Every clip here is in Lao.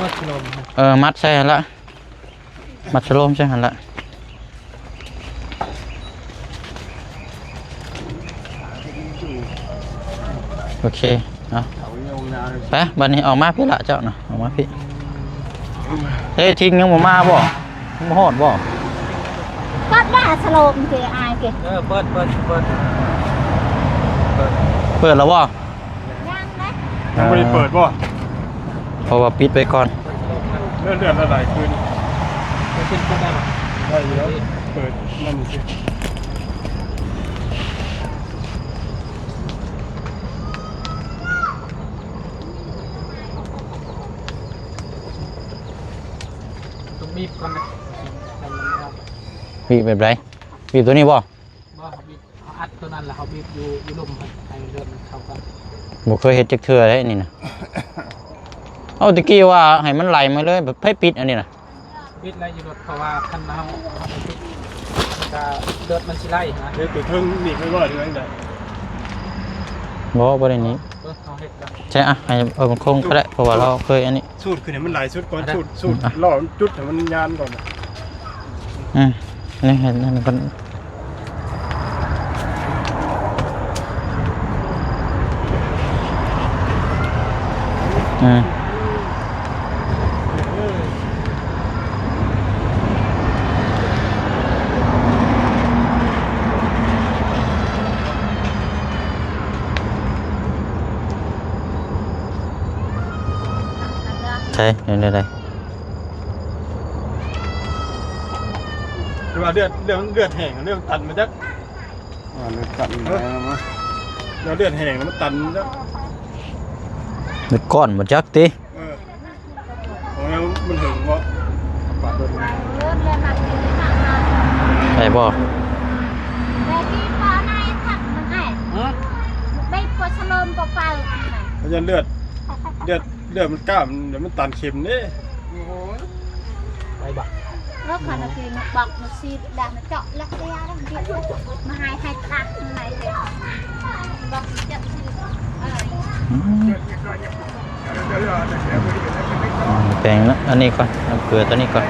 ມັດສະໂລມ ເອີ ມັດໃສ່ຫັ້ນລະ ມັດສະໂລມໃສ່ຫັ້ນລະ. ໂອເຄເນາະ ໄປ ບັດນີ້ອອກມາພີ້ລະເຈົ້ານະ ອອກມາພີ້. ເອີ ທິງຍັງບໍ່ມາບໍ່? ຍັງບໍ່ຮອດບໍ່? ເປີດວ່າສະໂລມເກອາຍເກ. ເອີ ເປີດ ເປີດ ເປີດ ເປີດ ເປີດແລ້ວບໍ່? ຍັງເດ້ ຍັງບໍ່ໄດ້ເປີດບໍ່? ເພາະວ່າປິດໄວ້ກ່ອນ. ເລື່ອນ ເລື່ອນລະໄຫຼຄືນ ໄດ້ຢູ່ແລ້ວ ເປີດນັ້ນຊິ. ຕ້ອງບີບກ່ອນນະ ໃຫ້ມັນອອກ. ບີບແບບໃດ? ບີບຕົວນີ້ບໍ່? ບໍ່ ເຮົາບີບ ເຮົາອັດຕົວນັ້ນ ແລ້ວເຮົາບີບຢູ່ ຢູ່ລຸ່ມ ໃຫ້ເລືອດມັນເຂົ້າກັນ. ບໍ່ເຄີຍເຮັດຈັກເທື່ອເດ້ນີ້ນະ. ເອົາ ຕະກີ້ວ່າໃຫ້ມັນໄຫຼມາເລີຍ ແບບໃຜປິດອັນນີ້ນະ? ປິດໄວ້ຢູ່ລົດ ເພາະວ່າຄັນເຮົາ ເຮົາບໍ່ປິດ ມັນກະເລືອດມັນຊິໄຫຼນະ. ເຮັດໄປເທິງນີ້ຄ່ອຍວ່າ ຫຼືວ່າຈັ່ງໃດ? ບໍ່ ບໍ່ໄດ້ໜີ. ເອີ ເຮົາເຮັດກັນ ໃຊ່ ອ່ະ ໃຫ້ເອົາມັນຄົງກໍໄດ້ ເພາະວ່າລາວເຄີຍອັນນີ້. ສູດຂຶ້ນໃຫ້ມັນຫຼາຍສຸດກ່ອນ ສູດ ສູດ ອ່ະ ລໍຈຸດໃຫ້ມັນຍານກ່ອນ. ອືມ ນີ້ເຫັນ ເຫັນມັນ ອືມ ໃຊ່ ເຫັນໄດ້ ແຕ່ວ່າເລືອດ ເລືອດ ເລືອດແຫ້ງ ເລືອດຕັນມາຈັກ ວ່າເລືອດຕັນແລ້ວມາ ແລ້ວເລືອດແຫ້ງແລ້ວມັນຕັນຈັກ ເລືອດກ້ອນບໍ່ຈັກຕິ. ເອີ ໂອ້ຍ ມັນເຖິງບໍ່ ປາດເບິ່ງ ໄດ້ບໍ່? ໄດ້ທີ່ປາໃນທັກມັນໄອ້ ຮະ ໄດ້ປວດສະໂລມກໍໄປ ເພາະວ່າເລືອດ ເລືອດ ເລືອດມັນກ້າມ ດຽວມັນຕັນເຂັມເດ້. ໂອ້ຍ ໄປບັກ ເອີ ຄັນເອົາເກງບັກມາຊີດດາມາເຈາະລັກເລຍ ມາໃຫ້ ໃຫ້ຕັກໃນເດ້ ບັກເຈັບຊີດ ເອີ ອືມ ແປງເນາະ ອັນນີ້ກ່ອນ ນ້ຳເກືອຕົວນີ້ກ່ອນ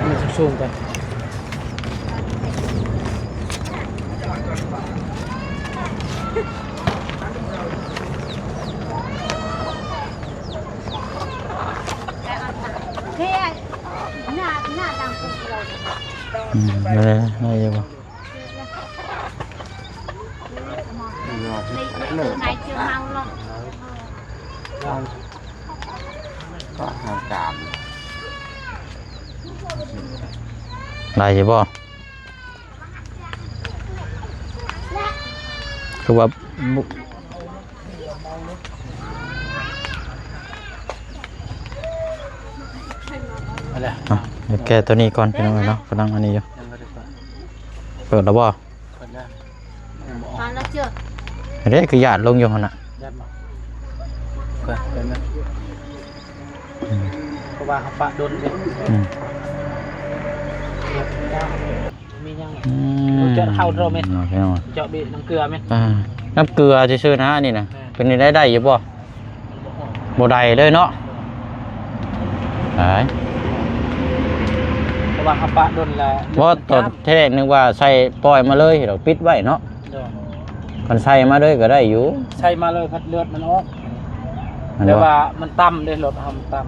ມັນສູງໄປ. ອືມ ໄດ້ ໄດ້ຢູ່ບໍ່? ໄດ້ຢູ່ບໍ່? ຄືວ່າ ເອົາແກ້ຕົວນີ້ກ່ອນ ພີ່ນ້ອງເອີຍເນາະ ກຳລັງອັນນີ້ຢູ່. ເປີດແລ້ວບໍ່? ເປີດແລ້ວ ເອີ ເດ້ ຄືຢາດລົງຢູ່ຫັ້ນນະ. ເພາະວ່າເຮົາປະດົນເດ້ ອືມ ມີຫຍັງ ອືມ ເຈາະເຂົ້າໂຕແມ່ນ ເນາະ ເຈາະບີນ້ຳເກືອແມ່ນ. ອ່າ ນ້ຳເກືອຊື່ໆນະ ອັນນີ້ນະ ແມ່ນ ເປັນໄດ້ ໄດ້ຢູ່ບໍ່? ບໍ່ໄດ້ເລີຍເນາະ ຕາຍ ເພາະວ່າເຮົາປະດົນແລ້ວ. ບໍ່ ຕອນແຮກນຶກວ່າໃສ່ ປ່ອຍມາເລີຍ ແລ້ວປິດໄວ້ເນາະ. ໂດຍ ຄັນໃສ່ມາເລີຍກໍໄດ້ຢູ່ ໃສ່ມາເລີຍພັດເລືອດມັນອອກ. ແມ່ນບໍ່? ແຕ່ວ່າມັນຕ່ຳເດ້ ລົດເຮົາມັນຕ່ຳ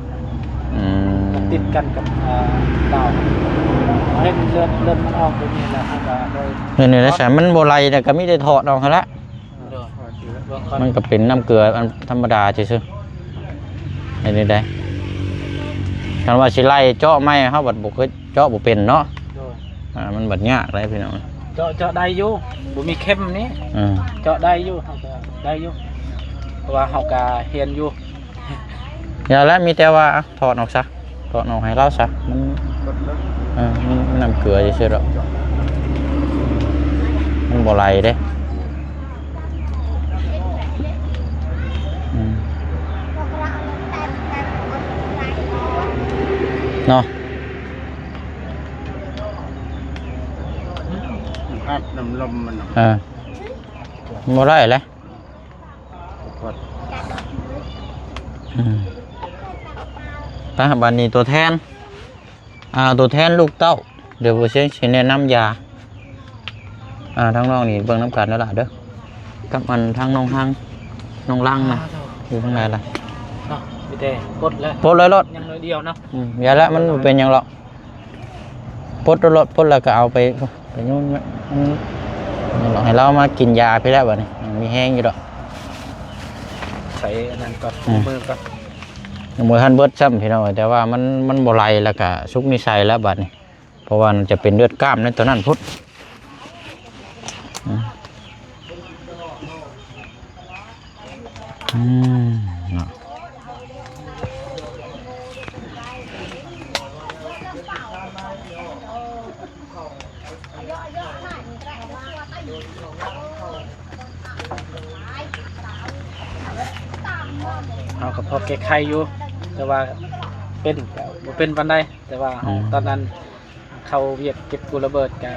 ອືມ ມັນຕິດກັນກັບ ເອີ ດາວ ເຮົາເຫັນເລືອດ ເລືອດມັນອອກຕົວນີ້ແລ້ວ ເຮົາກໍເລີຍ ເຮັດແນວໃດຊະ ມັນບໍ່ໄຫຼແລ້ວກໍມີແຕ່ຖອດອອກຫັ້ນລະ. ໂດຍ ມັນກໍເປັນນ້ຳເກືອອັນທຳມະດາຊື່ໆ ເຮັດແນວໃດ ຄັນວ່າຊິໄລ່ເຈາະໃໝ່ ເຮົາບັດບໍ່ເຄີຍ ເຈາະບໍ່ເປັນເນາະ. ໂດຍ ອ່າ ມັນບັດຍາກເດ້ພີ່ນ້ອງ ເຈາະ ເຈາະໄດ້ຢູ່ ບໍ່ມີເຂັມນີ້ ເອີ ເຈາະໄດ້ຢູ່ ເຮົາກໍໄດ້ຢູ່ ເພາະວ່າເຮົາກໍຮຽນຢູ່. ຢ່າແລ້ວ ມີແຕ່ວ່າ ອ່ະ ຖອດອອກຊະ ຖອດອອກໃຫ້ລາວຊະ ມັນ ເອີ ມັນນ້ຳເກືອຊື່ໆດອກ ມັນບໍ່ໄຫຼເດ້. ອືມ ເນາະ ອັດນ້ຳລົມມັນ ເອີ ບໍ່ໄດ້ແຫຼະ. ອືມ ໄປ ບາດນີ້ຕົວແທນ ອ່າ ຕົວແທນລູກເຕົ້າ ດຽວບໍ່ເຊຍຊິແນະນຳຢາ ອ່າ ທາງນ້ອງນີ້ເບິ່ງນຳກັນເດີຫຼະເດີ ກັບອັນທາງນ້ອງຮັງ ນ້ອງລັງນະ ອ່າ ຢູ່ທາງໃດລະ ເນາະ ມີແຕ່ປົດແລ້ວ ປົດເລີຍໂລດ ຍັງໜ້ອຍດຽວເນາະ ອືມ ຢ່າລະ ມັນບໍ່ເປັນຫຍັງດອກ ປົດໂລດ ປົດແລ້ວກໍເອົາໄປ ໄປໂຍນໄວ້ ໃຫ້ລາວມາກິນຢາພີ້ແລ້ວບາດນີ້ ມີແຮງຢູ່ດອກ ໃສ່ອັນນັ້ນກ່ອນ ອືມ ມືກ່ອນ ຍັງບໍ່ທັນເບິດຊ້ຳພີ່ນ້ອງ ແຕ່ວ່າມັນ ມັນບໍ່ໄຫຼ ແລ້ວກະສຸກນິໄສແລ້ວບາດນີ້ ເພາະວ່າມັນຈະເປັນເລືອດກ້າມໃນຕົວນັ້ນພຸ້ນ ອືມ ອືມ ເນາະ ເຮົາກໍພໍແກ້ໄຂຢູ່ ແຕ່ວ່າເປັນກໍບໍ່ເປັນປານໃດ ແຕ່ວ່າເຮົາ ອືມ ຕອນນັ້ນເຂົ້າວຽກເກັບກູ້ລະເບີດ ກໍ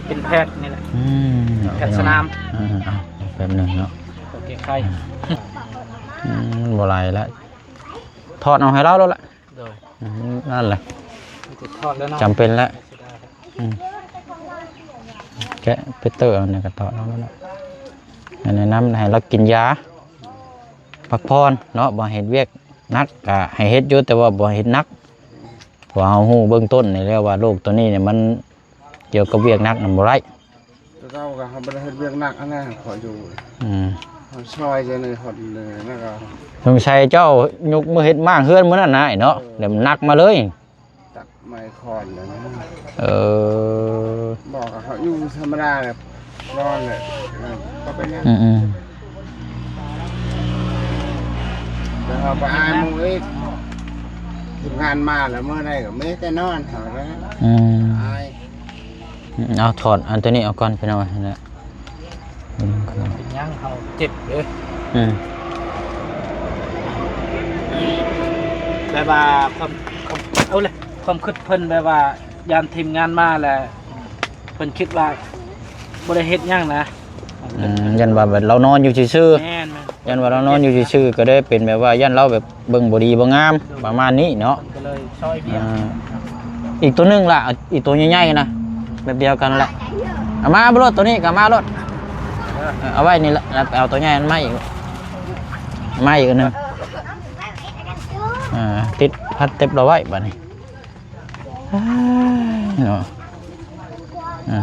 ເປັນແພດນີ້ແຫຼະ ອືມ ແພດສະໜາມ ເອີ ເອົາແປັບໜຶ່ງເນາະ ພໍແກ້ໄຂ ອືມ ອືມ ມັນບໍ່ໄຫຼລະ ຖອດເອົາໃຫ້ລາວໂລດລະ ໂດຍ ອືມ ນັ້ນແຫຼະ ມັນຈະຖອດແລ້ວເນາະ ຈຳເປັນແລ້ວ ອືມ ແກະເປເຕີເອົານີ້ກໍຖອດເອົາແລ້ວເນາະ ແນະນຳໃຫ້ລາວກິນຢາ ພັກຜ່ອນເນາະ ບໍ່ເຮັດວຽກໜັກກໍໃຫ້ເຮັດຢູ່ ແຕ່ວ່າບໍ່ເຮັດໜັກ ເພາະເຮົາຮູ້ເບື້ອງຕົ້ນນີ້ແລ້ວວ່າໂລກໂຕນີ້ນີ້ມັນກ່ຽວກັບວຽກໜັກນຳບໍ່ໄດ້ ແຕ່ເກົ່າກໍເຮົາບໍ່ໄດ້ເຮັດວຽກໜັກຫັ້ນນະ ເພາະຢູ່ ອືມ ເຮົາຊ່ອຍຈັ່ງໃດເຮົາ ແລ້ວກໍ ສົງໄສເຈົ້າຍົກມືເຮັດມ້າງເຮືອນມື້ນັ້ນນະເນາະ ເອີ ແລ້ວມັນໜັກມາເລີຍ ຕັດໄມ້ຄ້ອນນັ້ນນະ ເອີ ບໍ່ ກໍເຮົາຢູ່ທຳມະດາແຫຼະ ນອນແຫຼະ ກໍເປັນຫຍັງ ອືມໆ ແຕ່ເຮົາໄປອາຍໝູ່ອີກ ທີມງານມາແລ້ວ ມື້ໃດກໍມີແຕ່ນອນເຮົາແຫຼະ ອືມ ອາຍ ອືມ ເອົາຖອດອັນໂຕນີ້ອອກກ່ອນພີ່ນ້ອງ ຫັ້ນແຫຼະ ເປັນຫຍັງເຮົາເຈັບເດ້ ອືມ ແບບວ່າຄວາມ ຄວາມ ເອົາເລີຍ ຄວາມຄິດເພິ່ນແບບວ່າຢ້ານທີມງານມາແລ້ວ ເພິ່ນຄິດວ່າບໍ່ໄດ້ເຮັດຫຍັງນະ ອືມ ຢ້ານວ່າແບບລາວນອນຢູ່ຊື່ໆ ແມ່ນໆ ຢ້ານວ່າລາວນອນຢູ່ຊື່ໆ ກໍໄດ້ເປັນແບບວ່າຢ້ານລາວແບບເບິ່ງບໍ່ດີບໍ່ງາມ ໂດຍ ປະມານນີ້ເນາະ ເພິ່ນກໍເລີຍຊ່ອຍວຽກ ອ່າ ອີກຕົວໜຶ່ງລະ ອີກຕົວໃຫຍ່ໆນະ ແບບດຽວກັນລະ ເອົາມາໂລດ ຕົວນີ້ກໍເອົາມາໂລດ ເອີ ເອົາໄວ້ນີ້ລະ ແລ້ວໄປເອົາຕົວໃຫຍ່ນັ້ນມາອີກ ມາອີກອັນໜຶ່ງ ອ່າ ຕິດພັນເຕັບລາວໄວ້ບາດນີ້ ເນາະ ອ່າ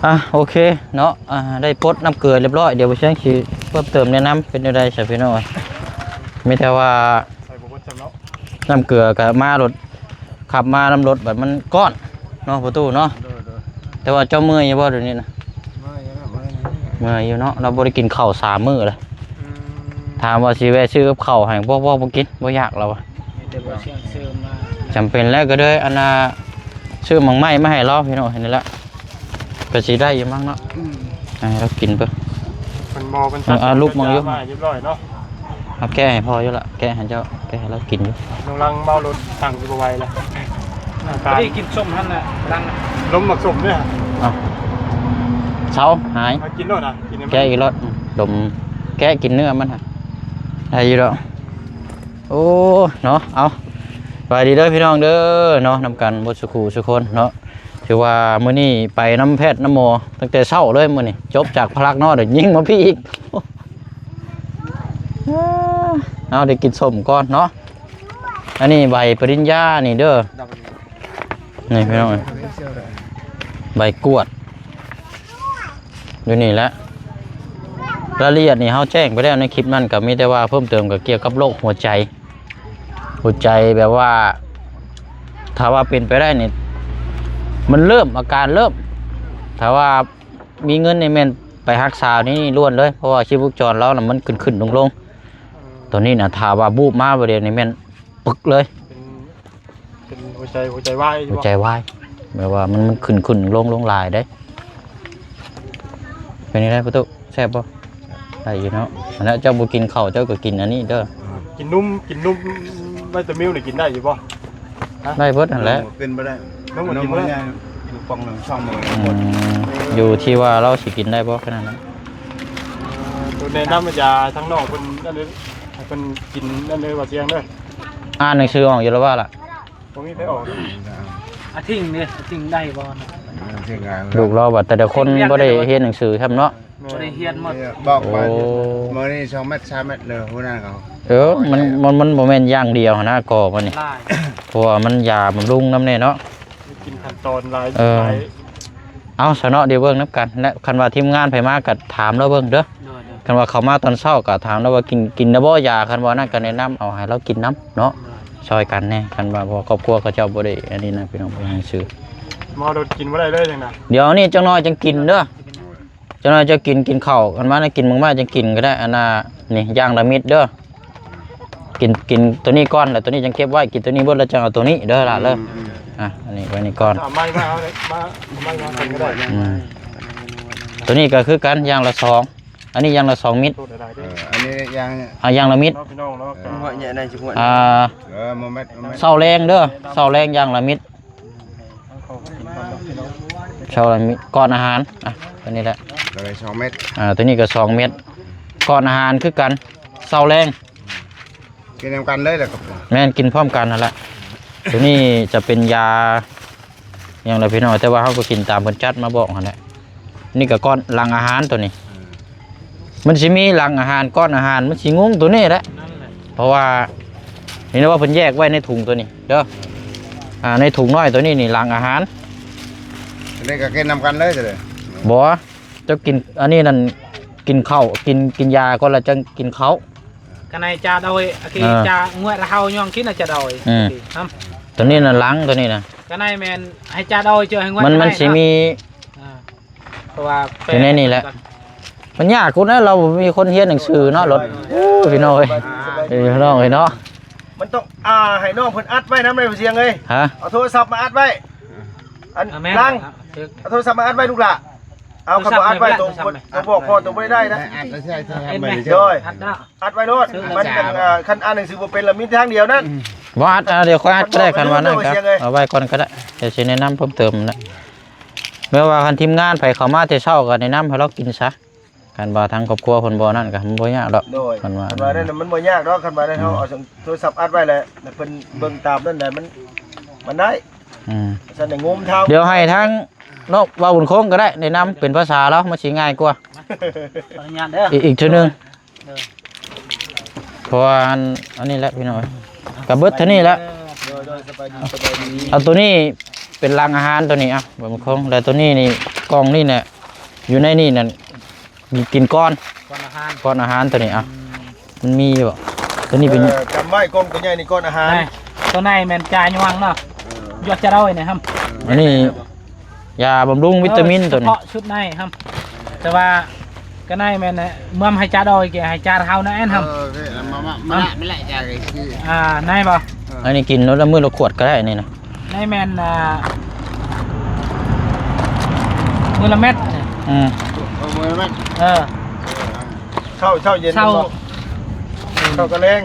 ອ່າ ໂອເຄເນາະ ອ່າ ໄດ້ປົດນ້ຳເກືອຮຽບຮ້ອຍ ດຽວບໍ່ເຊຍຊິເພີ່ມເຕີມແນະນຳ ເປັນແນວໃດຊະພີ່ນ້ອງ ມີແຕ່ວ່າ ໃສ່ບໍ່ເບິດຊ້ຳເນາະ ນ້ຳເກືອກໍມາລົດ ຂັບມານຳລົດ ບັດມັນກ້ອນເນາະ ປະຕູເນາະ ໂດຍໆ ແຕ່ວ່າເຈົ້າເມື່ອຍຢູ່ບໍ່ດຽວນີ້ນະ? ເມື່ອຍຢູ່ແລ້ວ ເມື່ອຍຢູ່ເນາະ ເຮົາບໍ່ໄດ້ກິນເຂົ້າສາມມື້ແລ້ວ ອືມ ຖາມວ່າຊິແວະຊື້ກັບເຂົ້າໃຫ້ ບໍ່ ບໍ່ ບໍ່ກິນ ບໍ່ຢາກລາວວ່າ ມີແຕ່ບໍ່ສ່ຽງຊື້ມາ ຈຳເປັນແລ້ວກໍເລີຍ ອັນນ່າ ຊື້ໝາກໄມ້ມາໃຫ້ລາວ ພີ່ນ້ອງ ເຫັນແລ້ວ ກໍຊິໄດ້ຢູ່ມັ້ງເນາະ ອືມ ໃຫ້ລາວກິນເບິ່ງ ເພິ່ນບໍ່ ເພິ່ນ ເອີ ລູກມັນຢູ່ ມາຮຽບຮ້ອຍເນາະ ເອົາແກະໃຫ້ພໍ່ຢູ່ລະ ແກະໃຫ້ເຈົ້າ ແກະໃຫ້ລາວກິນຢູ່ ນ້ອງລັງເມົາລົດ ຕັງຊິບໍ່ໄຫວລະ ອາການ ໄດ້ກິນສົ້ມຫັ້ນນະ ລັງນະ ລົມໝາກສົ້ມເດ້ ເອົາ ເຊົາ ຫາຍ ເອົາກິນໂລດນະ ກິນໃຫ້ມັນ ແກະອີກໂລດ ດົມ ແກະກິນເນື້ອມັນຫະ ໄດ້ຢູ່ດອກ ໂອ້ ເນາະ ເອົາ ສະບາຍດີເດີພີ່ນ້ອງເດີເນາະ ນຳກັນເບິດສູ່ຄູ່ສູ່ຄົນເນາະ ຖືວ່າມື້ນີ້ໄປນຳແພດນຳໝໍຕັ້ງແຕ່ເຊົ້າເລີຍມື້ນີ້ ຈົບຈາກພະລັກເນາະ ດຽວຍິງມາພີ້ອີກ ເອົາ ໄດ້ກິນສົ້ມກ່ອນເນາະ ອັນນີ້ໃບປະລິນຍານີ້ເດີ ນີ້ພີ່ນ້ອງເອີຍ ໃບກວດ ຢູ່ນີ້ແຫຼະ ລາຍລະອຽດນີ້ເຮົາແຈ້ງໄປແລ້ວໃນຄລິບນັ້ນ ກໍມີແຕ່ວ່າເພີ່ມເຕີມກໍກ່ຽວກັບໂລກຫົວໃຈ ຫົວໃຈແບບວ່າ ຖ້າວ່າເປັນໄປໄດ້ນີ້ ມັນເລີ່ມ ອາການເລີ່ມ ຖ້າວ່າມີເງິນນີ້ແມ່ນໄປຮັກສານີ້ລ້ວນເລີຍ ເພາະວ່າຊີບພະຈົນລາວນະ ມັນຂຶ້ນໆລົງໆ ຕອນນີ້ນະ ຖ້າວ່າບູບມາບາດດຽວນີ້ແມ່ນປຶກເລີຍ ເປັນ ເປັນຫົວໃຈ ຫົວໃຈວາຍຢູ່ບໍ່? ຫົວໃຈວາຍ ແບບວ່າມັນ ມັນຂຶ້ນໆລົງໆຫຼາຍເດ້ ເປັນຈັ່ງໃດປະຕູ ແຊບບໍ່? ໄດ້ຢູ່ເນາະ ອັນນັ້ນເຈົ້າບໍ່ກິນເຂົ້າ ເຈົ້າກໍກິນອັນນີ້ເດີ ກິນນົມ ກິນນົມໄວຕາມິວນີ້ກິນໄດ້ຢູ່ບໍ່? ຮະ? ໄດ້ເບິດຫັ້ນແຫຼະ ເປັນບໍ່ໄດ້ ນົມກໍກິນບໍ່ໄດ້ ຢູ່ປ່ອງໜຶ່ງ ສອງມື້ ອືມ ຢູ່ທີ່ວ່າລາວຊິກິນໄດ້ບໍ່ ແຄ່ນັ້ນນະ ເອີ ໂຕແນະນຳຢາທາງນອກເພິ່ນ ອັນນີ້ ໃຫ້ເພິ່ນກິນ ອັນນີ້ວ່າສ່ຽງເດີ ອ່ານໜັງສືອອກຢູ່ແລ້ວວ່າລະ? ບໍ່ມີໃຜອອກ. ອາທິງເດ້ ອາທິງໄດ້ບໍ່ນະ? ເອີ ເຊິ່ງວ່າ ລູກລາວວ່າແຕ່ລະຄົນບໍ່ໄດ້ຮຽນໜັງສືຊ້ຳເນາະ. ແມ່ນ ບໍ່ໄດ້ຮຽນໝົດ. ບອກວ່າ ໂອ້ ມື້ນີ້ສອງແມັດ ສາມແມັດເດີ ຜູ້ນັ້ນເຂົາ. ເອີ ມັນ ມັນ ມັນບໍ່ແມ່ນຢ່າງດຽວຫັ້ນນະ ກໍມັນນີ້ ຫຼາຍ ເພາະວ່າມັນຢາບຳລຸງນຳແດ່ເນາະ. ກິນຂັ້ນຕອນຫຼາຍ ເອີ ຫຼາຍ. ເອົາຊະເນາະ ດຽວເບິ່ງນຳກັນ ແລະ ຄັນວ່າທີມງານໃຜມາກໍຖາມລາວເບິ່ງເດີ. ໂດຍໆ ຄັນວ່າເຂົາມາຕອນເຊົ້າກໍຖາມລາວວ່າກິນ ກິນແລ້ວບໍ່ຢາ ຄັນວ່ານັ້ນກໍແນະນຳເອົາໃຫ້ລາວກິນນຳເນາະ. ໂດຍ ຊ່ອຍກັນແດ່ ຄັນວ່າ ເພາະຄອບຄົວເຂົາເຈົ້າບໍ່ໄດ້ອັນນີ້ນະ ພີ່ນ້ອງ ບໍ່ໃຫ້ຊື້. ເມົາໂດດກິນບໍ່ໄດ້ເລີຍຈັ່ງນະ. ດຽວນີ້ຈັກໜ້ອຍຈັ່ງກິນເດີ. ຈັກໜ້ອຍເຈົ້າກິນ ກິນເຂົ້າ ຄັນວ່າໄດ້ກິນໝາກໄມ້ຈັ່ງກິນກໍໄດ້. ອັນນ່າ ນີ້ຢ່າງລະເມັດເດີ ກິນ ກິນໂຕນີ້ກ່ອນ ແລ້ວໂຕນີ້ຈັ່ງເກັບໄວ້ ກິນໂຕນີ້ເບິດແລ້ວຈັ່ງເອົາໂຕນີ້ເດີຫຼານເດີ. ອືມໆ ອ່ະ ອັນນີ້ໄວ້ນີ້ກ່ອນ. ເອົາໄມ້ມາ ເອົາໄມ້ມາ ເອົາໄມ້ມາກ່ອນກໍໄດ້. ອືມ ໂຕນີ້ກໍຄືກັນ ຢ່າງລະສອງ ອັນນີ້ຢ່າງລະສອງເມັດ. ເອີ ອັນນີ້ຢ່າງ ອ່າ ຢ່າງລະເມັດ ພີ່ນ້ອງເນາະ. ເອີ ອ່າ ເອີ ໝົດເມັດ ໝົດເມັດ ເຊົ້າແລງເດີ ເຊົ້າແລງຢ່າງລະເມັດ. ເຊົ້າລະມີ ກ່ອນອາຫານ ອ່ະ ຕົວນີ້ແຫຼະ ກໍໄດ້ສອງເມັດ. ອ່າ ຕົວນີ້ກໍສອງເມັດ ກ່ອນອາຫານຄືກັນ ເຊົ້າແລງ ກິນນຳກັນເລີຍແຫຼະ. ແມ່ນ ກິນພ້ອມກັນຫັ້ນແຫຼະ. ຕົວນີ້ຈະເປັນຢາຫຍັງລະພີ່ນ້ອງ ແຕ່ວ່າເຮົາກໍກິນຕາມເພິ່ນຈັດມາບອກຫັ້ນແຫຼະ. ນີ້ກໍກ່ອນ ຫຼັງອາຫານຕົວນີ້ ມັນຊິມີຫຼັງອາຫານ ກ່ອນອາຫານ ມັນຊິງົງຕົວນີ້ແຫຼະ. ເພາະວ່ານີ້ນະ ວ່າເພິ່ນແຍກໄວ້ໃນຖົງຕົວນີ້ເດີ. ອ່າ ໃນຖົງນ້ອຍຕົວນີ້ນີ້ຫຼັງອາຫານ. ອັນນີ້ກໍກິນນຳກັນເລີຍເດີ. ບໍ່ ເຈົ້າກິນອັນນີ້ນັ້ນ ກິນເຂົ້າ ກິນ ກິນຢາກ່ອນ ແລ້ວຈັ່ງກິນເຂົ້າ. ກະໄນຈາດອອຍ ອາ ເອີ ຈາງວດລະເຮົາຍ່ອງກິນອາຈາດອອຍ. ອືມ ຕົວນີ້ນະຫຼັງ ຕົວນີ້ນະ ກະໄນແມ່ນໃຫ້ຈາດອອຍເຈີໃຫ້ງວດ ມັນ ມັນຊິມີ ອ່າ ເພາະວ່າຢູ່ໃນນີ້ແຫຼະ ມັນຍາກພຸ້ນນະ ລາວບໍ່ມີຄົນຮຽນໜັງສືເນາະ. ໂອ້ ພີ່ນ້ອງເອີຍ ພີ່ນ້ອງເອີຍເນາະ. ມັນຕ້ອງ ອ່າ ໃຫ້ນ້ອງເພິ່ນອັດໄວ້ນຳໄດ້ບໍ່ ສຽງເອີຍ. ຮະ ເອົາໂທລະສັບມາອັດໄວ້. ອັນ ອ່າ ແມ່ນ ຫຼັງ ເອົາໂທລະສັບມາອັດໄວ້ລູກຫຼ້າ. ເອົາ ຄັນບໍ່ອັດໄວ້ ໂຕ ໂຕບໍ່ໄດ້ນະ. ອັດໄວ້ ອັດໄວ້ໂລດ ມັນຈັ່ງ ອ່າ ຄັນອ່ານໜັງສືບໍ່ເປັນລະມີທາງດຽວນັ້ນ. ບໍ່ອັດ ອ່າ ດຽວຂ້ອຍອັດກໍໄດ້ ຄັນວ່ານັ້ນກໍ ເອົາໄວ້ກ່ອນກໍໄດ້ ດຽວຊິແນະນຳເພີ່ມເຕີມນະ. ແມ່ນວ່າຄັນທີມງານໃຜເຂົ້າມາແຕ່ເຊົ້າກໍແນະນຳໃຫ້ລາວກິນຊະ. ຄັນວ່າທາງຄອບຄົວເພິ່ນບໍ່ນັ້ນກໍມັນບໍ່ຍາກດອກ. ໂດຍ ຄັນວ່າ ຄັນວ່ານັ້ນມັນບໍ່ຍາກດອກ. ຄັນວ່ານັ້ນເຮົາເອົາໂທລະສັບອັດໄວ້ແຫຼະ ແລ້ວເພິ່ນເບິ່ງຕາມນັ້ນແຫຼະ ມັນ ມັນໄດ້. ອືມ ຊັ້ນໄດ້ງຸມເທົາ. ດຽວໃຫ້ທາງນ້ອງບ່າວບຸນຄົງກໍໄດ້ ແນະນຳເປັນພາສາລາວ ມັນຊິງ່າຍກວ່າ. ຂໍອະນຸຍາດເດີ ອີກ ອີກເທື່ອໜຶ່ງ. ເອີ ເພາະວ່າອັນ ອັນນີ້ແຫຼະພີ່ນ້ອງ ກໍເບິດເທົ່ານີ້ແຫຼະ. ໂດຍ ໂດຍ ສະບາຍດີ ສະບາຍດີ. ເອົາຕົວນີ້ເປັນຫຼັງອາຫານຕົວນີ້ ອ່ະ ບ່າວບຸນຄົງ ແລ້ວຕົວນີ້ນີ້ ກ່ອງນີ້ແຫຼະ ຢູ່ໃນນີ້ນັ້ນ ກິນກ່ອນ ກ່ອນອາຫານ ກ່ອນອາຫານຕົວນີ້ ອ່ະ ອືມ ມັນມີຢູ່ບໍ່? ຕົວນີ້ເປັນ ເອີ ກຳໄວ້ ກ່ອງຕົວໃຫຍ່ນີ້ກ່ອນອາຫານ. ຕົວໃນແມ່ນຈາຍວງເນາະ ເອີ ຢວດຈະດອຍນີ້ຫຳ. ອັນນີ້ ຢາບຳລຸງວິຕາມິນຕົວນີ້ ເພາະຊຸດໃນຫຳ. ແຕ່ວ່າກະໄນແມ່ນ ເມື່ອໃຫ້ຈາດອຍ ແກໃຫ້ຈາດເຮົານະແອນຫຳ. ເອີ ມາ ມາ ມາ ມາລະ ມາລະ ຈາດ ອ່າ ໃນບໍ່? ເອີ ອັນນີ້ກິນມື້ລະ ມື້ລະຂວດກໍໄດ້ນີ້ນະ. ໃນແມ່ນ ອ່າ ມື້ລະເມັດ. ອືມ ເອີ ມື້ລະເມັດ. ເອີ ເຊົ້າ ເຊົ້າເຢັນ ເຊົ້າ ເຊົ້າກັບແລງ.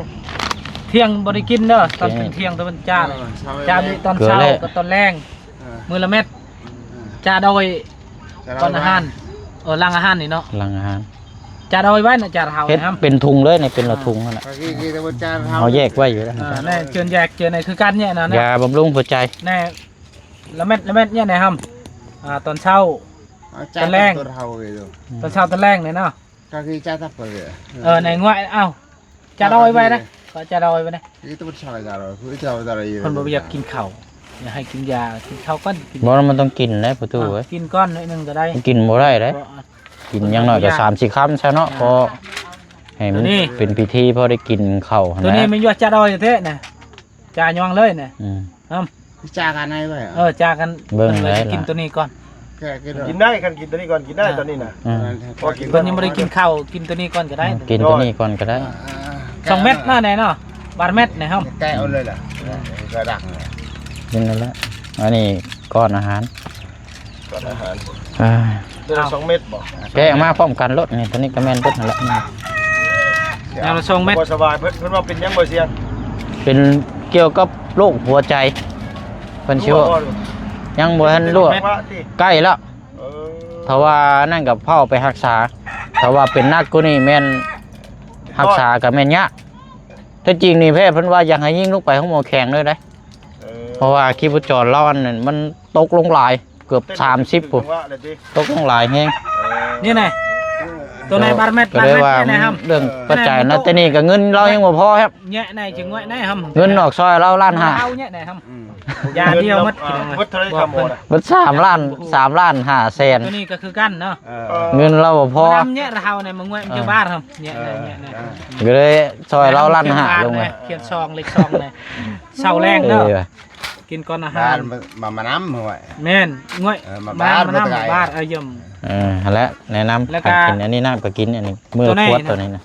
ທ່ຽງບໍ່ໄດ້ກິນເດີ ຕອນ ທ່ຽງ ທ່ຽງຕອນເຊົ້າ ເອີ ເຊົ້າ ຈານນີ້ຕອນເຊົ້າກັບຕອນແລງ. ເອີ ມື້ລະເມັດ. ເອີ ຈາດອຍ ຈາດອຍ ກ່ອນອາຫານ. ເອີ ຫຼັງອາຫານນີ້ເນາະ ຫຼັງອາຫານ. ຈາດອຍໄວ້ນະ ຈາດເຮົາເຮັດນະຫຳ ເປັນທຸງເລີຍນີ້ ເປັນລະທຸງຫັ້ນນະ. ເຮົາແຍກໄວ້ຢູ່ແລ້ວ. ເອີ ແນ່ ເຈີນແຍກ ເຈີນໃນຄືກັນນີ້ນະ ຢາບຳລຸງຫົວໃຈ. ແນ່ ລະເມັດ ລະເມັດນີ້ນະຫຳ. ອ່າ ຕອນເຊົ້າ ຕອນແລງ ຕອນເຊົ້າຕອນແລງນີ້ເນາະ. ເອີ ໃນງວດ ເອົ້າ ຈາດອອຍໄວ້ນະ ກໍຈາດອອຍໄວ້ນະ. ເພິ່ນບໍ່ຢາກກິນເຂົ້າ ຢາກໃຫ້ກິນຢາ ກິນເຂົ້າກ່ອນ. ບໍ່ ມັນຕ້ອງກິນແຫຼະ ປະຕູເອີຍ ກິນກ່ອນໜ້ອຍໜຶ່ງກໍໄດ້. ກິນບໍ່ໄດ້ເດ້ ກິນຢ່າງໜ້ອຍກໍສາມສີ່ຄຳຊະເນາະ ພໍໃຫ້ມັນເປັນພິທີ ພໍໄດ້ກິນເຂົ້າຫັ້ນ. ຕົວນີ້ແມ່ນຢວດຈາດອຍແທ້ນະ ຈາຍອງເລີຍນະ. ອືມ ຈາກັນໃຫ້ໄວ້ ເອີ ຈາກັນ. ເບິ່ງໄດ້ ກິນຕົວນີ້ກ່ອນ ກິນໄດ້. ຄັນກິນຕົວນີ້ກ່ອນ ກິນໄດ້ ອ່າ ຕອນນີ້ນະ. ອືມ ເພິ່ນຍັງບໍ່ໄດ້ກິນເຂົ້າ ກິນຕົວນີ້ກ່ອນກໍໄດ້. ກິນຕົວນີ້ກ່ອນກໍໄດ້. ສອງເມັດເນາະ ແນ່ເນາະ ບາດເມັດນີ້ຫຳ. ແກະເອົາເລີຍລະ ກະດັກ ກິນນັ້ນແຫຼະ. ອັນນີ້ກ່ອນອາຫານ ກ່ອນອາຫານ. ອ່າ ເດືອນລະສອງເມັດບໍ່? ແກະອອກມາພ້ອມກັນໂລດນີ້ ຕົວນີ້ກໍແມ່ນເບິດຫັ້ນແຫຼະ. ແນວລະສອງເມັດ ບໍ່ສະບາຍ. ເພິ່ນ ເພິ່ນວ່າເປັນຫຍັງບໍ່ ສຽງ? ເປັນກ່ຽວກັບໂລກຫົວໃຈ ເພິ່ນຊິວ່າ ຍັງບໍ່ທັນຮູ້. ໃກ້ແລ້ວ. ເອີ ຖ້າວ່ານັ້ນກໍພາໄປຮັກສາ ຖ້າວ່າເປັນໜັກກວ່ານີ້ແມ່ນຮັກສາກໍແມ່ນຍາກ. ແທ້ຈິງນີ້ແພດເພິ່ນວ່າຢາກໃຫ້ຍິງລົງໄປໂຮງໝໍແຂງເລີຍເດ້ ເອີ ເພາະວ່າຊີບພະຈອນລາວອັນນັ້ນມັນຕົກລົງຫຼາຍ ເກືອບສາມສິບພຸ້ນ ຈັງຫວະແລ້ວຕິ ຕົກລົງຫຼາຍແຮງ ເອີ ນີ້ນະ ໂຕໃນບາດແມັດ ກໍເລີຍວ່າ ບາດແມັດນີ້ນະ ເລື່ອງປັດໄຈນະ ເອີ ແຕ່ນີ້ກໍເງິນລາວຍັງບໍ່ພໍແຮະ ແຍະໃນຈະງວຍໃນຫຳ ເງິນອອກຊ່ອຍລາວລ້ານຫ້າ ເຮົາແຍະໃນຫຳ ອືມ ຢ່າດຽວໝົດ ໝົດເທົ່າໃດຄຳໝົດ ໝົດສາມລ້ານ ສາມລ້ານຫ້າແສນ ໂຕນີ້ກໍຄືກັນເນາະ ເອີ ເງິນລາວບໍ່ພໍ ມານຳແຍະລະເຮົາໃນມາງວຍມັນ ເອີ ຈະບາດຫຳ ແຍະໃນ ເອີ ແຍະໃນ ກໍເລີຍຊ່ອຍລາວລ້ານຫ້າລົງ ຂຽນສອງເລກສອງໃນ ເຊົ້າແລງເດີ ເອີ ກິນກ່ອນອາຫານ ມາ ມານຳຫ້ວຍ ແມ່ນ ງວຍ ເອີ ມາບາດ ມານຳ ມາບາດ ເອີ ຢ້ຽມ ເອີ ຫັ້ນແຫຼະ ແນະນຳ ແລ້ວກໍ ໃຫ້ກິນອັນນີ້ ນ້ຳກໍກິນອັນນີ້ ມື້ລະຂວດ ໂຕນີ້ນະ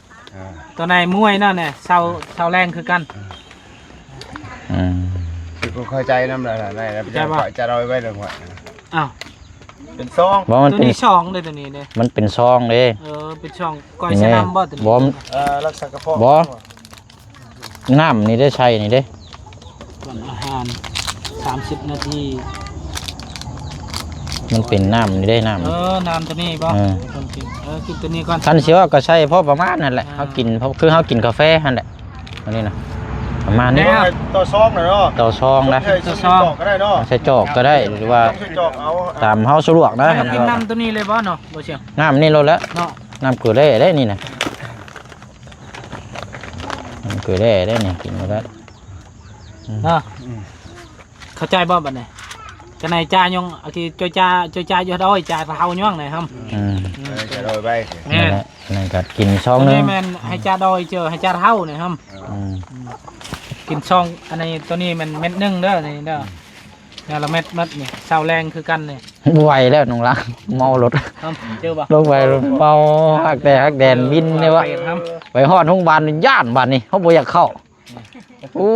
ໂຕໃນມວຍເນາະ ເຊົ້າ ເຊົ້າແລງຄືກັນ ອືມ ຄືບໍ່ເຂົ້າໃຈນຳລະ ຈະເອົາໄວ້ເລື່ອງວ່າ ອ້າວ ເປັນຊອງ ບໍ່ ມັນເປັນ ໂຕນີ້ຊອງເດ້ ໂຕນີ້ເດ້ ມັນເປັນຊອງເດ້ ເອີ ເປັນຊອງ ກ້ອຍຊະນຳບໍ່ ໂຕນີ້ ບໍ່ ເອີ ລັກສະກະເພາະ ບໍ່ ນ້ຳນີ້ໄດ້ໃສ່ນີ້ເດ້ ກ່ອນອາຫານສາມສິບນາທີ ມັນເປັນນ້ຳນີ້ເດ້ ນ້ຳ ເອີ ນ້ຳໂຕນີ້ບໍ່ ເອີ ເອີ ກິນໂຕນີ້ກ່ອນ ຄັນຊິເວົ້າກໍໃສ່ພໍປະມານນັ້ນແຫຼະ ເອີ ເຮົາກິນ ຄືເຮົາກິນກາແຟຫັ້ນແຫຼະ ອັນນີ້ນະ ປະມານນີ້ ຕໍ່ຊອງນະເນາະ ຕໍ່ຊອງນະ ໃສ່ຈອກກໍໄດ້ເນາະ ໃສ່ຈອກກໍໄດ້ ຫຼືວ່າ ໃສ່ຈອກເອົາ ຕາມເຮົາສະດວກນະ ໃສ່ນ້ຳໂຕນີ້ເລີຍບໍ່ເນາະ ບໍ່ຊຽງ ນ້ຳນີ້ໂລດແຫຼະເນາະ ນ້ຳເກືອແຮ່ເດ້ນີ້ນະ ນ້ຳເກືອແຮ່ເດ້ນີ້ ກິນບໍ່ໄດ້ ອືມ ເນາະ ອືມ ເຂົ້າໃຈບໍ່ບັດນີ້ ກະໃນຈາຍົງ ອາກິໂຈຈາ ໂຈຈາຢູ່ດອຍ ຈາເຮົາຍົງໃນຫຳ ອືມ ອືມ ເອີ ຈາດອຍໄປ ແມ່ນ ນັ້ນແຫຼະ ນັ້ນກໍກິນຊອງໜຶ່ງ ໂຕນີ້ແມ່ນໃຫ້ຈາດອຍເຈີ ໃຫ້ຈາເຮົາໃນຫຳ ອືມ ອືມ ກິນຊອງ ອັນນີ້ ໂຕນີ້ແມ່ນເມັດໜຶ່ງເດີ ນີ້ເດີ ແນວລະເມັດໝົດນີ້ ເຊົ້າແລງຄືກັນນີ້ ບໍ່ໄຫວແລ້ວນ້ອງລາວ ເມົາລົດ ຫຳ ເຈີບໍ່ ລົງໄປເມົາ ຮັກແຕ່ຮັກແດນບິນເດ້ວະ ໄປຮອດໂຮງບານຢ້ານບາດນີ້ ເຮົາບໍ່ຢາກເຂົ້າ ໂອ້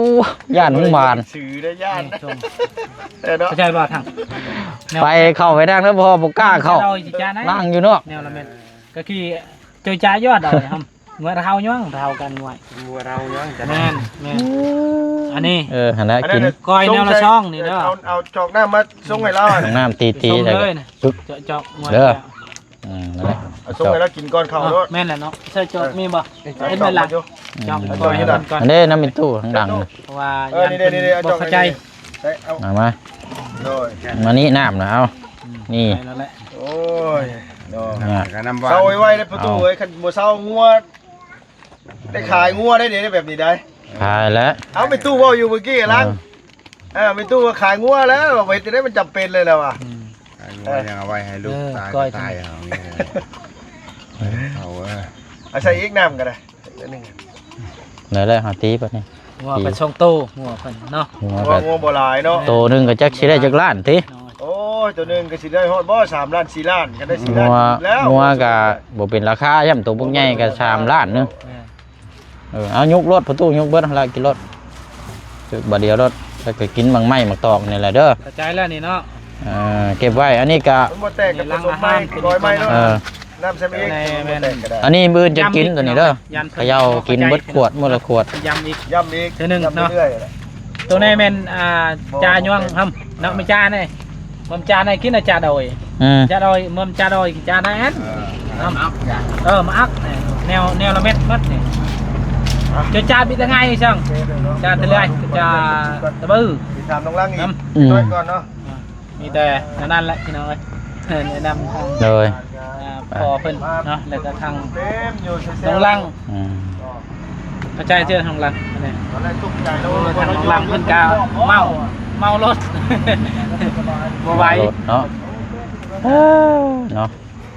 ຢ້ານໂຮງບານ ຊື່ໄດ້ຢ້ານ ເອີເນາະ ເຂົ້າໃຈບໍ່ທາງ ໄປເຂົ້າໄປທາງນັ້ນບໍ່ ບໍ່ກ້າເຂົ້າ ລ້າງຢູ່ນອກ ແນວລະເມັດ ກໍຄືເຈີຈາຍອດເອົາຫຳ ງວດເຮົາຍັງເທົ່າກັນງວດ ງວດເຮົາຍັງ ແມ່ນ ແມ່ນ ອັນນີ້ ເອີ ຫັ້ນນະ ກິນ ກ້ອຍແນວລະຊອງນີ້ເດີ ເອົາ ເອົາຈອກນ້ຳມາຊົງໃຫ້ລາວ ນ້ຳຕີໆ ຊົງເລີຍ ເຈາະ ເຈາະງວດ ເດີ ອືມ ນັ້ນແຫຼະ ເອົາສົ່ງໃຫ້ລາວກິນກ່ອນເຂົ້າໂລດ ແມ່ນແຫຼະເນາະ ໃສ່ຈອກມີບໍ່ ເຫັນແມ່ນລະ ຈອກ ເອົາຈອກໃຫ້ລາວ ອັນເດ້ ນ້ຳເປັນຕູ້ທາງຫຼັງ ເພາະວ່າ ເອີ ຢ້ານເພິ່ນບໍ່ເຂົ້າໃຈ ເອົາມາ ໂດຍ ມານີ້ນ້ຳນະ ເອົາ ອືມ ນີ້ ໂອ້ຍ ເນາະ ເຊົາໄວໆເດີປະຕູເອີຍ ຄັນບໍ່ເຊົາງົວ ໄດ້ຂາຍງົວໄດ້ເດ ແບບນີ້ໄດ໋ ຂາຍແລ້ວ ເອົາ ແມ່ຕູ້ເວົ້າຢູ່ມື້ກີ້ຫຼັງ ເອີ ເອີ ແມ່ຕູ້ວ່າຂາຍງົວແລ້ວ ວ່າເຮັດຈັ່ງໃດມັນຈຳເປັນເລີຍແລ້ວວ່າ ອືມ ຂາຍງົວ ເອີ ຍັງເອົາໄວ້ໃຫ້ລູກ ເອີ ຕາຍ ກໍຕາຍເອົາ ເອົາ ເອີ ເອົາໃສ່ອີກນ້ຳກໍໄດ້ ໜຶ່ງ ໄດ້ແລ້ວ ເຮົາຕີບັດນີ້ ງົວເພິ່ນສອງໂຕ ງົວເພິ່ນເນາະ ງົວ ງົວບໍ່ຫຼາຍເນາະ ໂຕໜຶ່ງກໍຈັກຊິໄດ້ຈັກລ້ານຕິ ໂອ້ຍ ໂຕໜຶ່ງກໍຊິໄດ້ຮອດບໍ່ ສາມລ້ານ ສີ່ລ້ານ ຄັນໄດ້ສີ່ລ້ານ ແລ້ວ ງົວກໍບໍ່ເປັນລາຄາ ຢ້ຳໂຕບັກໃຫຍ່ກໍສາມລ້ານໜຶ່ງ ເອີ ເອົາ ຍົກໂລດ ປະຕູ ຍົກເບິດຫັ້ນລະ ກິນໂລດ ຈຸດບາດດຽວໂລດ ແລ້ວກໍກິນໝາກໄມ້ໝາກຕອກນີ້ແຫຼະເດີ ເຂົ້າໃຈແລ້ວນີ້ເນາະ ເອີ ເກັບໄວ້ ອັນນີ້ກໍ ມັນບໍ່ແຕກກໍປະສົມໃໝ່ ຮ້ອຍໃໝ່ເນາະ ເອີ ນ້ຳແຊມເອງ ແມ່ນ ອັນນີ້ມື້ອື່ນຈະກິນໂຕນີ້ເດີ ເຂົາເຈົ້າກິນເບິດຂວດ ມື້ລະຂວດ ຢ້ຳອີກ ຢ້ຳອີກ ເທື່ອໜຶ່ງເນາະ ໂຕນີ້ແມ່ນ ອ່າ ຈາຍວງຫຳ ເນາະ ແມ່ນຈານີ້ ເມືອມຈານໃຫ້ກິນນະຈາດອຍ ອືມ ຈາດອຍ ເມືອມຈາດອຍ ຈານໃຫ້ອັນ ເອີ ເອີ ມາອັກ ແນວ ແນວລະເມັດໝົດນີ້ ຈາ ຈາບິດງາຍຊັ້ນ ຈາຕະເລືອຍ ຈາຕະບື ໄປຖາມນ້ອງລັງອີກ ອືມ ໜ້ອຍກ່ອນເນາະ ມີແຕ່ແນວນັ້ນແຫຼະພີ່ນ້ອງເອີຍ ແນະນຳທາງ ໂດຍ ອ່າ ພໍ່ເພິ່ນເນາະ ແລ້ວກໍທາງ ເຕັມຢູ່ ນ້ອງລັງ ອືມ ເຂົ້າໃຈເທື່ອທາງຫຼັງ ອັນນີ້ ໂອ້ຍ ທາງຫຼັງເພິ່ນກະເມົາ ເມົາລົດ ບໍ່ໄຫວເນາະ ເອີ ເນາະ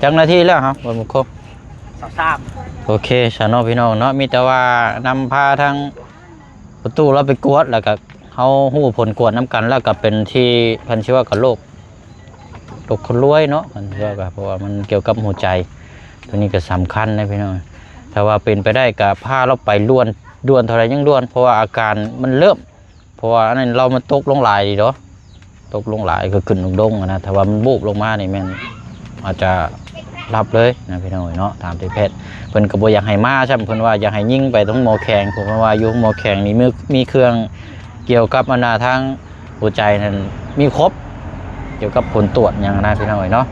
ຈັກນາທີແລ້ວເຮົາ ບໍ່ຄົບ ຊາວສາມ ໂອເຄຊະເນາະ ພີ່ນ້ອງເນາະ ມີແຕ່ວ່ານຳພາທາງປະຕູລາວໄປກວດ ແລ້ວກະເຮົາຮູ້ຜົນກວດນຳກັນ ແລ້ວກະເປັນທີ່ເພິ່ນຊິວ່າກັບໂລກ ໂລກຄົນລວຍເນາະ ເພິ່ນຊິວ່າກັບ ເພາະວ່າມັນກ່ຽວກັບຫົວໃຈ ໂຕນີ້ກໍສຳຄັນເດ້ພີ່ນ້ອງ ຖ້າວ່າເປັນໄປໄດ້ກໍພາລາວໄປດ່ວນ ດ່ວນເທົ່າໃດຍັງດ່ວນ ເພາະວ່າອາການມັນເລີ່ມ ເພາະວ່າອັນນັ້ນລາວມັນຕົກລົງຫຼາຍດີດອກ ຕົກລົງຫຼາຍ ຄືຂຶ້ນລົງໆ ຫັ້ນນະ ຖ້າວ່າມັນບູບລົງມານີ້ແມ່ນອາດຈະຫຼັບເລີຍນະ ພີ່ນ້ອງເອີຍເນາະ ຕາມທີ່ແພດເພິ່ນກໍບໍ່ຢາກໃຫ້ມາຊ້ຳ ເພິ່ນວ່າຢາກໃຫ້ຍິງໄປໂຮງໝໍແຂງ ເພາະເພິ່ນວ່າຢູ່ໂຮງໝໍແຂງນີ້ມີ ມີເຄື່ອງກ່ຽວກັບອັນນາທາງ ຫົວໃຈນັ້ນມີຄົບ ກ່ຽວກັບຜົນຕວດຫຍັງນະ ພີ່ນ້ອງເອີຍເນາະ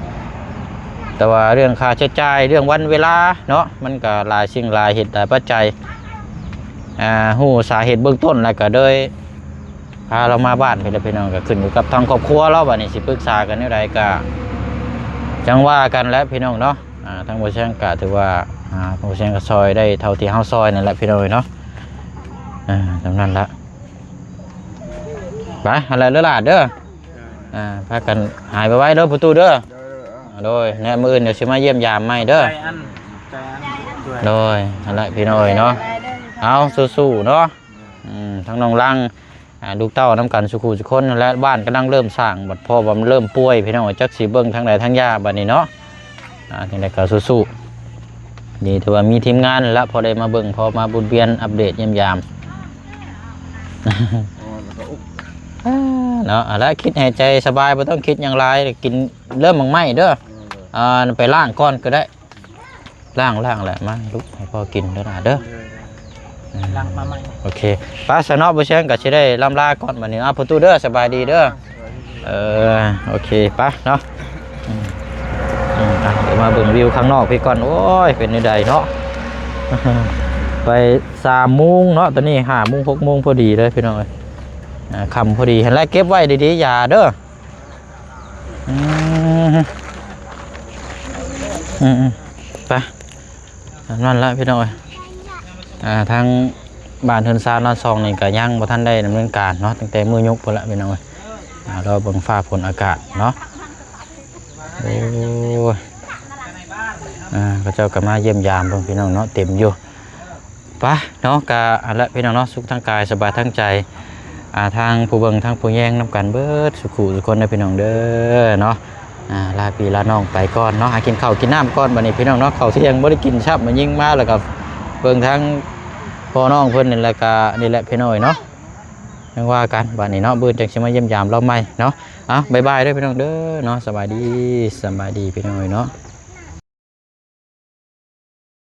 ແຕ່ວ່າເລື່ອງຄ່າໃຊ້ຈ່າຍ ເລື່ອງວັນເວລາເນາະ ມັນກໍຫຼາຍສິ່ງຫຼາຍເຫດຫຼາຍປັດໄຈ ອ່າ ຮູ້ສາເຫດເບື້ອງຕົ້ນ ແລ້ວກໍເລີຍພາລາວມາບ້ານພີ້ແຫຼະພີ່ນ້ອງ. ກໍຂຶ້ນຢູ່ກັບທາງຄອບຄົວລາວ ບາດນີ້ຊິປຶກສາກັນແນວໃດກໍຈັ່ງວ່າກັນແຫຼະພີ່ນ້ອງເນາະ. ອ່າ ທາງບໍ່ແຊງກໍຖືວ່າ ອ່າ ທາງບໍ່ແຊງກໍຊ່ອຍໄດ້ເທົ່າທີ່ເຮົາຊ່ອຍນັ້ນແຫຼະພີ່ນ້ອງເອີຍເນາະ. ອ່າ ສ່ຳນັ້ນລະ ໄປ ຫັ້ນແຫຼະເດີຫຼານເດີ. ອ່າ ພາກັນຫາຍໄວໆເດີພໍ່ຕູ້ເດີ. ໂດຍ ແນະ ມື້ອື່ນດຽວຊິມາຢ້ຽມຢາມໃໝ່ເດີ. ໂດຍ ຫັ້ນແຫຼະພີ່ນ້ອງເອີຍເນາະ. ເອົາ ສູ້ໆເນາະ. ອືມ ທັງນ້ອງລັງ ອ່າ ລູກເຕົ້ານຳກັນສູ່ຄູ່ສູ່ຄົນ ແລະ ບ້ານກຳລັງເລີ່ມສ້າງ ບັດພໍ່ວ່າມັນເລີ່ມປ່ວຍພີ່ນ້ອງເອີຍ ຈັກຊິເບິ່ງທາງໃດທາງຢາບາດນີ້ເນາະ. ອ່າ ຈັ່ງໃດກໍສູ້ໆ ດີທີ່ວ່າມີທີມງານລະ ພໍໄດ້ມາເບິ່ງ ພໍມາວຸນວຽນອັບເດດຢ້ຽມຢາມ ເນາະ. ເອົາລະ ຄິດໃຫ້ໃຈສະບາຍ ບໍ່ຕ້ອງຄິດຫຍັງຫຼາຍ ກິນເລີ່ມໝາກໄມ້ເດີ. ອ່າ ໄປລ້າງກ່ອນກໍໄດ້ ລ້າງ ລ້າງແຫຼະ ມາໃຫ້ລູກໃຫ້ພໍ່ກິນເດີຫຼານເດີ. ຫຼັງມາໃໝ່ ໂອເຄ ໄປຊະເນາະ. ບໍ່ແຊງກໍຊິໄດ້ລ່ຳລາກ່ອນບາດນີ້. ອ່າ ພໍ່ຕູ້ເດີ ສະບາຍດີເດີ. ເອີ ໂອເຄ ໄປເນາະ. ອືມ ອືມ ອ່ະ ດຽວມາເບິ່ງວິວຂ້າງນອກພີ້ກ່ອນ. ໂອ້ຍ ເປັນແນວໃດເນາະ. ໄປສາມໂມງເນາະ ຕອນນີ້ຫ້າໂມງ ຫົກໂມງພໍດີເລີຍພີ່ນ້ອງເອີຍ. ອ່າ ຄ່ຳພໍດີ ຫັ້ນແຫຼະ ເກັບໄວ້ດີໆ ຢ່າເດີ. ອືມ ອືມໆ ໄປ ອັນນັ້ນລະພີ່ນ້ອງເອີຍ. ອ່າ ທາງບ້ານເຮືອນຊານລານຊ່ອງນີ້ກໍຍັງບໍ່ທັນໄດ້ດຳເນີນການເນາະ ຕັ້ງແຕ່ມື້ຍຸກພຸ້ນລະພີ່ນ້ອງເອີຍ. ອ່າ ລໍເບິ່ງຟ້າຝົນອາກາດເນາະ. ໂອ້ຍ ອ່າ ເຂົາເຈົ້າກໍມາຢ້ຽມຢາມເບິ່ງພີ່ນ້ອງເນາະ ເຕັມຢູ່. ໄປເນາະ ກະອັນລະພີ່ນ້ອງເນາະ ສຸກທັງກາຍສະບາຍທັງໃຈ. ອ່າ ທາງຜູ້ເບິ່ງ ທາງຜູ້ແຍງນຳກັນເບິດສູ່ຄູ່ສູ່ຄົນເດີພີ່ນ້ອງເດີເນາະ. ອ່າ ລາພີ່ລານ້ອງໄປກ່ອນເນາະ ຫາກິນເຂົ້າກິນນ້ຳກ່ອນບາດນີ້ພີ່ນ້ອງເນາະ. ເຂົ້າທ່ຽງບໍ່ໄດ້ກິນຊ້ຳ ມາຍິງມາ ແລ້ວກໍເບິ່ງທາງພໍ່ນ້ອງເພິ່ນນີ້ ແລ້ວກະນີ້ແຫຼະພີ່ນ້ອງເອີຍເນາະ. ຍັງວ່າກັນບາດນີ້ເນາະ ມື້ອື່ນຈັ່ງຊິມາຢ້ຽມຢາມລາວໃໝ່ເນາະ. ເອົາ ບາຍບາຍເດີພີ່ນ້ອງເດີເນາະ. ສະບາຍດີ ສະບາຍດີພີ່ນ້ອງເອີຍເນາະ.